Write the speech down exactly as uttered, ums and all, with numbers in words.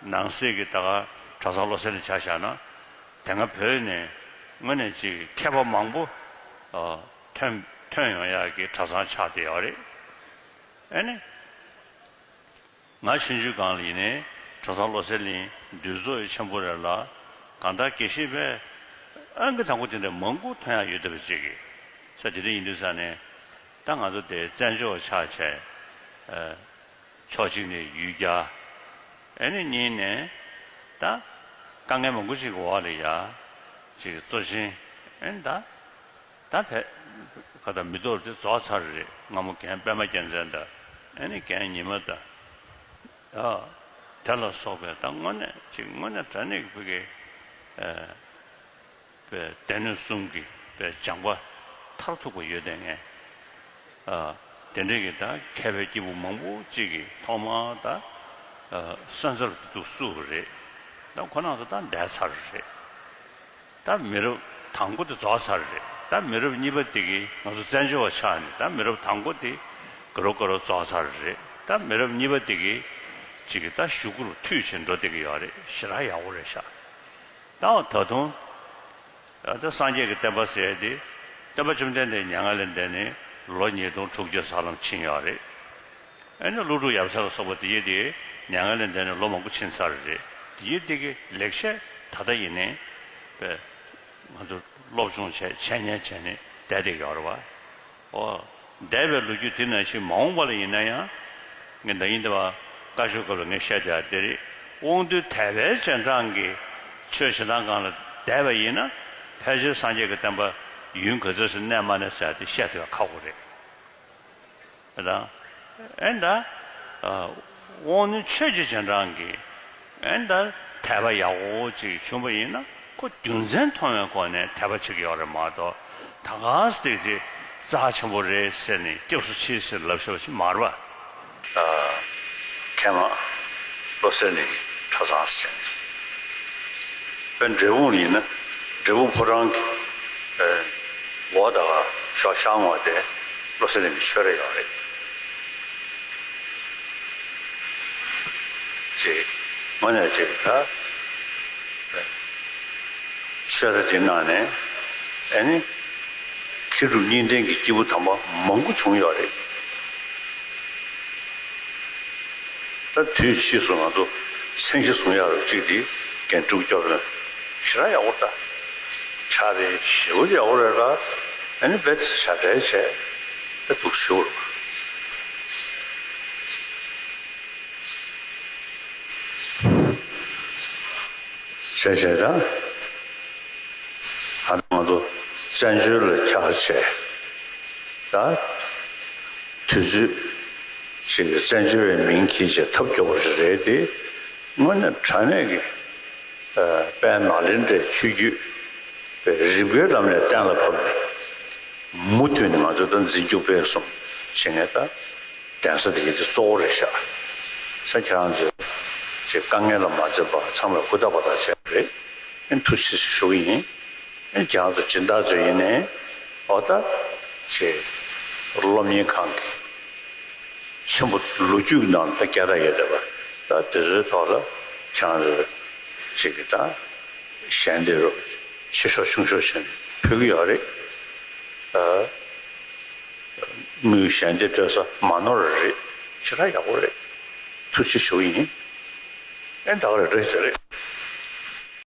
ནང་གསེས་ཀྱི་ད་ག་གྲྭ་ཚང་བློ་གསལ་ལ་ཆ་བཞག་ན། དེ་སྔ་བོད་ནས་དངོས་གནས་ཅིག་མཁས་པ་མང་པོ་ཨ་ཐོན་ཐོན་ཡོང་ཡག་གི་གྲྭ་ཚང་ཆགས་བསྡད་ཡོད་རེད། ཨ་ནི། ང་ཆུང་ཆུང་སྒང་ལ་ཡིན་ནའི་གྲྭ་ཚང་བློ་གསལ་གླིང་འདུས་ཚོགས་ཆེན་པོ་རེ་ལ་གང་ལྟར་དགེ་བཤེས་པས་ཨང་ཀི་དང་པོ་དེ་འདྲ་མང་པོ་ཐོན་ཡག་ཡོད་བསྡད་པ་ཅིག་གིས། ས་དེ་འདྲ་ཡིན་དུས་ཙང་ནས་ད་ང་ཚོ་དེ་བཙན་བྱོལ་བ་ཆགས་བྱས། ཨ་ཕྱོགས་གཅིག་ནས་ཡུལ་གྱར། ཨ་ནི་གཉིས་ནས་ད་དཀའ་ངལ་མང་པོ་ཅིག་གི་འོག་ལ་ཡ་ཅིག་གཙོ་ཆེན་ཨ་ནི་ད། ད་བས་ཁ་ད་མི་ཐོག་དེ་རྫོགས་ཚར་རེད། སྔ་མོ་རྒན་པད་མ་རྒྱལ་མཚན་དང་ཨ་ནི་རྒན་ཉི་མ་དང་ཨ་དེ་ལ་སོགས་པའི་ད་དངོས་གནས་ཅིག་དངོས་གནས་དྲང་གནས་ཀྱི་ཕ་གི་ཨ་པའི་སྡེ་སྣོད་གསུམ་གྱི་པའི་སྦྱངས་པ་མཐར་ཐུག་པ་ཡོད་དེ་ངས་ཨ་དེ་འདྲས་ཀྱི་ད་མཁས་པའི་སྐྱེས་བུ་མང་པོ་ཅིག་གིས་ཐོག་མར་ད་ཨ་སོན་རྩར་དུ་བཙུགས་པ་རེད། ད་ཁོ་རང་ཚོ་ད་འདས་ཚར་རེད། ད་མི་རབས་དང་པོ་དེ་རྫོགས་ཚར་རེད། ད་མི་རབས་གཉིས་པ་དེ་གིས་ང་ཚོ་བཙན་བྱོལ་བ་ཆགས་ནས་ད་མི་རབས་དང་པོ་དེ་ག་རོ་ག་རོ་རྫོགས་ཚར་རེད། ད་མི་རབས་གཉིས་པ་དེ་གིས་ཅིག་གི་ད་གཞུག་གུར་མཐུད་བྱས་འགྲོ་བསྡད་ཀྱི་ཡོད་རེད། ཞེ་དྲག་ཡག་པོ་རེད་ཤག་ད་ད་དུང་ད་སངས་རྒྱས་ཀྱི་བསྟན་པ་ཟེར་ཡ་དེ་སྟོན་པ་བཅོམ་ལྡན་འདས་མྱ་ངན་ལས་འདས་ནས་ལོ་ཉིས་སྟོང་དྲུག་བརྒྱ་ལྷག་ཙམ་ཕྱིན་ཡོད་རེད། ཨ་ནི་ཀླུ་སྒྲུབ་ཡབ་སྲས་ལ་སོགས་པ་དེ་ཡི་དེ་མྱ་ངན་ལས་འདས་ནས་ལོ་མང་པོ་ཕྱིན་ཚར་རེད། དེ་ཡི་དེ་གི་ལེགས་བཤད་ད་ལྟ་ཡིན་ནའི་པས་ང་ཚོ་སློབ་སྦྱོང་བྱས་འཆད་ཉན་བྱས་ནས་བསྡད་བསྡད་ཡོད་རེད་བ། ཨོ། འདས་པའི་ལོ་རྒྱུས་དེ་ནང་བཞིན་མ་འོངས་པ་ལ་ཡིན་ན་ཡང་། ངས་ད་ཡིན་དེ་བ་བཀའ་ཆོས་སྐབས་ལ་ངས་བཤད་བསྡད་ཡ་དེ་རེད། དབང་རྟུལ་དད་པའི་རྗེས་འབྲང་གིས་ཆོས་བྱེད་སྟངས་སྒང་ལ་བསྡད་པ་ཡིན་ན་ཕལ་ཆེར་སངས་རྒྱས་ཀྱི་བསྟན་པ་ཡུན་ག་ཚོད་ཞིག་གནས་མ་གནས་ཟེར་ཡ་དེ་བཤད་ཐུབ་ཡ་ཁག་པོ་རེད། དང་། ཨེ་ད། ཨ་དབང་རྣོན་ཆོས་ཀྱི་རྗེས་འབྲང་གིས། ཨེ་ད། དད་པ་ཡག་པོ་ཅིག་བྱུང་བ་ཡིན་ན་ཁོ་རྒྱུ་མཚན་མཐོང་བའི་སྒོ་ནས་དད་པ་བྱེད་ཀྱི་ཡོད་རེད་མ་གཏོགས། ད་ག་སེ་དེ་ཅིག་རྩ་ཆེན་པོ་རེད་ཟེར་ནས་སྐྱབས་སུ་མཆི་ཟེར་ལབ་ཤེས་པ་ཞིག་མ་རེད་པ། ཨ། མཁས་མང་བློ་གསལ་གླིང་གྲྭ་ཚང་ཟེར་ནས། དཔེ་འབྲས་སྤུངས་ཡིན་ན་འབྲས་སྤུངས་ཕོ་བྲང་གི་ཨེ་འོག་དང་ཤོག་ཤར་ངོས་དེ་བློ་གསལ་གླིང་གི་ཆོས་ར་ཡོད་རེད། ཅེས་ངོས་ནས་ཅེས་ད་ཆོས་ར་དེ་ནང་ནས་ཨེ་ནི་མཁས་གྲུབ་གཉིས་ལྡན་གྱི་སྐྱེས་བུ་དམ་པ་མང་པོ་བྱུང་ཡོད་རེད། ད་དུས་ཕྱིས་སུ་ང་ཚོ་མཚན་གཞི་བཟུང་ཡག་རུ་གཅིག་དེ་རྒན་དྲུག་སྐྱོབ་ལ་ཞེ་དྲག་ཡག་པོ་ད་ཆ་རེ་ཞེ་པོ་ཡག་པོ་རེད་ལ། ཨ་ནི་བེད་བྱ་བྲལ་བྱས་ད་འདུག་ཞུ་རུ། བྱས་བྱས་ད་ཨ་ང་ཚོ་བཙན་བྱོལ་ལ་ཁྱབ་བྱས་ད་དུས་ཚོད་ཅིག་གི་བཙན་བྱོལ་བའི་མིང་འཁྱེར་བྱས་ཐབས་སྐྱོ་པོ་ཞིག་རེད་དེ། དངོས་གནས་དྲང་གནས་ཀྱི་དཔལ་ནཱ་ལེནྡྲའི་ཆོས་བརྒྱུད་པའི་རིག་པའི་ལམ་ནས་གཏན་ལ་ཕབ་ནས་མུ་མཐུད་ནས་ང་ཚོ་ད་འཛིན་སྐྱོང་སྤེལ་གསུམ་བྱེད་མཁན་ད་གདན་ས་དེ་གི་དེ་གཙོ་བོ་རེད་ཤག་ས་ཁྱེད་རང་ཚོས་ཅིག་དཀའ་ངལ་ལ་མ་འཛེམས་པར་ཚང་མས་ཧུར་ཐག་པ་ཐག་བྱས་པ་རེད། ཨེ་ཐུགས་རྗེ་ཆེ་ཞུ་གི་ཡིན། ཨེ་ཁྱེད་རང་ཚོ་སྦྱིན་བདག་ཚོ་ཡིན་ནའི་ཨོ་ད་ཅིག་སློབ་གཉེར་ཁང་གི་ཆེན་པོ་ལོ་རྒྱུས་ཀྱི་ནང་ལ་ད་སྐད་གྲགས་ཡོད་བསྡད་པ། ད་དེ་ཚོའི་ཐོག་ལ་ཁྱེད་རང་ཚོས་ཅིག་གི་ད་ཞལ་འདེབས་རོགས་ཆེ་ཤོས་ཆུང་ཤོས་བྱས་ནས་ཕུལ་གྱི་ཡོད་རེད། ཨ། དངུལ་ཞལ་འདེབས་སྤྲོད་ས་མ་ནོར་རེད། ཞེ་དྲག་ཡག་པོ་རེད། ཐུགས་རྗེ་ཆེ་ཞུ་གི་ཡིན། ཨེ་ད་ག་རེ་འདྲ་ཞིག་རེད།